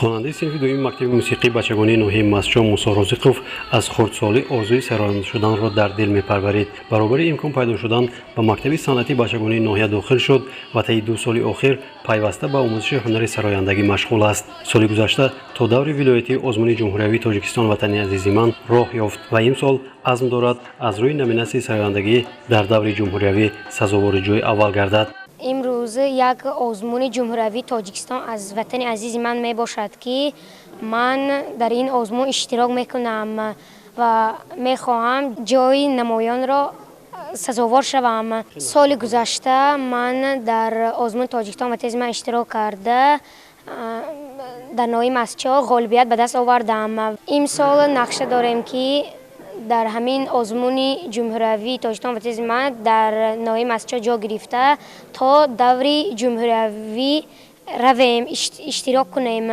Хонандаи синфи дуюми мактаби мусиқии бачагонии ноҳияи Мастчоҳ Мусо Розиқов аз хурдсолӣ орзуи сароянда шуданро дар дил мепарварид. Баробари имкон пайдо шудан ба мактаби санъати бачагонии ноҳия дохил шуд ва таи 2 соли охир пайваста ба омӯзиши ҳунари сарояндагӣ машғул аст. Соли гузашта то даври вилоятии озмуни ҷумҳуриявии Тоҷикистон «Ватани азизи ман» роҳ ёфт ва имсол азм дорад аз рӯи номинатсияи сарояндагӣ дар даври ҷумҳуриявӣ сазовори ҷои аввал гардад. Имрӯз як озмуни ҷумҳуриявии Тоҷикистон аз «Ватани азизи ман» мебошад, ки ман дар ин озмун иштирок мекунам ва мехоҳам ҷои намоёнро сазовор шавам. Соли гузашта ман дар озмуни Тоҷикистон «Ватани азизи ман» иштирок карда, дар ноҳияи Мастчоҳ ғолибият ба даст овардам. Имсол нақша дорем, ки дар ҳамин озмуни ҷумҳуриявии Тоҷикистон «Ватани азизи ман» дар ноҳияи Мастчоҳ ҷо гирифта, то даври ҷумҳуриявӣ равем, иштирок кунем.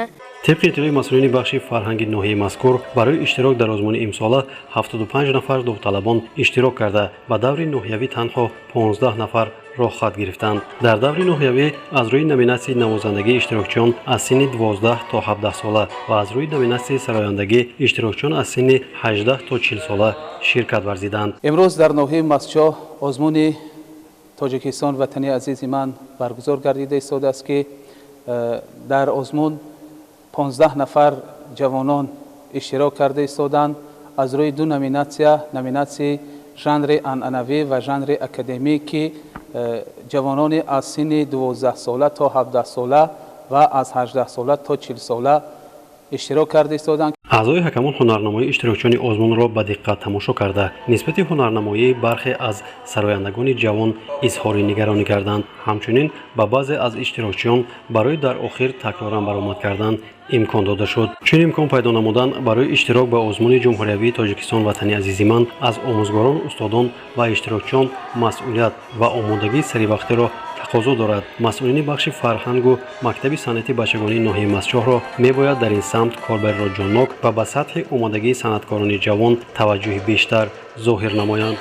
Тибқи иттилои масъулини бахши фарҳанги ноҳияи мазкур, барои иштирок дар озмуни имсола 75 нафар довталабон иштирок карда, ба даври ноҳиявӣ танҳо 15 нафар роҳхат гирифтанд. Дар даври ноҳиявӣ аз рӯи номинатсияи навозандагӣ иштирокчиён аз синни 12 то 17 сола ва аз рӯи номинатсияи сарояндагӣ иштирокчиён аз синни 18 то 40 сола ширкат варзиданд. Имрӯз дар ноҳияи Мастчоҳ озмуни Тоҷикистон «Ватани азизи ман» баргузор гардида истодааст, ки дар озмун 15 нафар ҷавонон иштирок карда истоданд аз рӯи ду номинатсия: номинатсияи жанри анъанавӣ ва жанри академӣ, ки ҷавонони аз синни 12 сола то 17 сола ва аз 18 сола то 40 сола иштирок карда истоданд. Аъзои ҳакамон ҳунарнамоии иштирокчиёни озмунро ба диққат тамошо карда, нисбати ҳунарнамоии бархе аз сарояндагони ҷавон изҳори нигаронӣ карданд. Ҳамчунин ба баъзе аз иштирокчиён барои дар охир такроран баромад кардан имкон дода шуд. Чун имкон пайдо намудан барои иштирок ба озмуни ҷумҳуриявии Тоҷикистон «Ватани азизи ман» аз омӯзгорон, устодон ва иштирокчиён масъулият ва омодагии саривақтиро тақозо дорад. Масъулини бахши фарҳангу мактаби санъати бачагонии ноҳияи Мастчоҳро мебояд дар ин самт корбариро ҷоннок ва ба сатҳи омодагии санъаткорони ҷавон таваҷҷӯҳи бештар зоҳир намоянд.